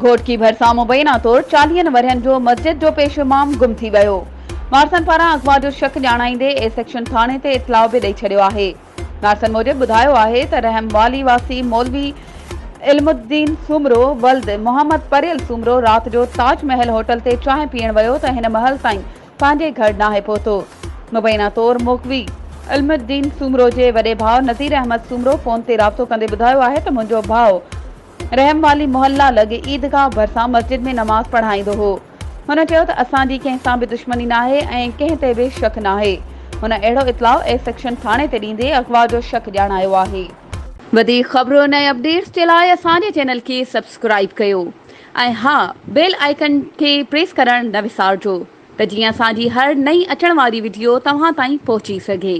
گهوٽڪي ڀرسان مبينا طور چاليهن ورهين جو مسجد جو پيش امام گم ٿي ويو. وارثن پاران اغوا جو شڪ ڄاڻائيندي اي سيڪشن ٿاڻي تي اطلاع به ڏئي ڇڏيو آهي. وارثن موجب ٻڌايو آهي ته رحم والي واسي مولوي علم الدين سومرو ولد محمد پريل سومرو رات جو تاج محل هوٽل تي چانهه پيئڻ ويو ته هن مهل تائين پنهنجي گهر ناهي پهتو. مبينا طور مغوي علم الدين سومرو جي وڏي ڀاء نذير احمد سومرو فون تي رابطو ڪندي ٻڌايو آهي ته منهنجو ڀاء رحم والي محلا لڳ عيدگاهه ڀرسان مسجد ۾ نماز پڙهائيندو هو. هن چيو ته اسان جي ڪنهن سان به دشمني ناهي ۽ ڪنهن تي به شڪ ناهي. هن اهڙو اطلاع اي سيڪشن ٿاڻي تي ڏيندي اغوا جو شڪ ڄاڻايو آهي. وڌيڪ خبرن ۽ اپڊيٽس جي لاء اسان جي چينل کي سبسڪرائيب ڪيو ۽ ها بيل آئيڪن کي پريس ڪرڻ نه وسارجو ته جيئن اسان جي هر نئين اچڻ واري وڊيو توهان تائين پهچي سگهي.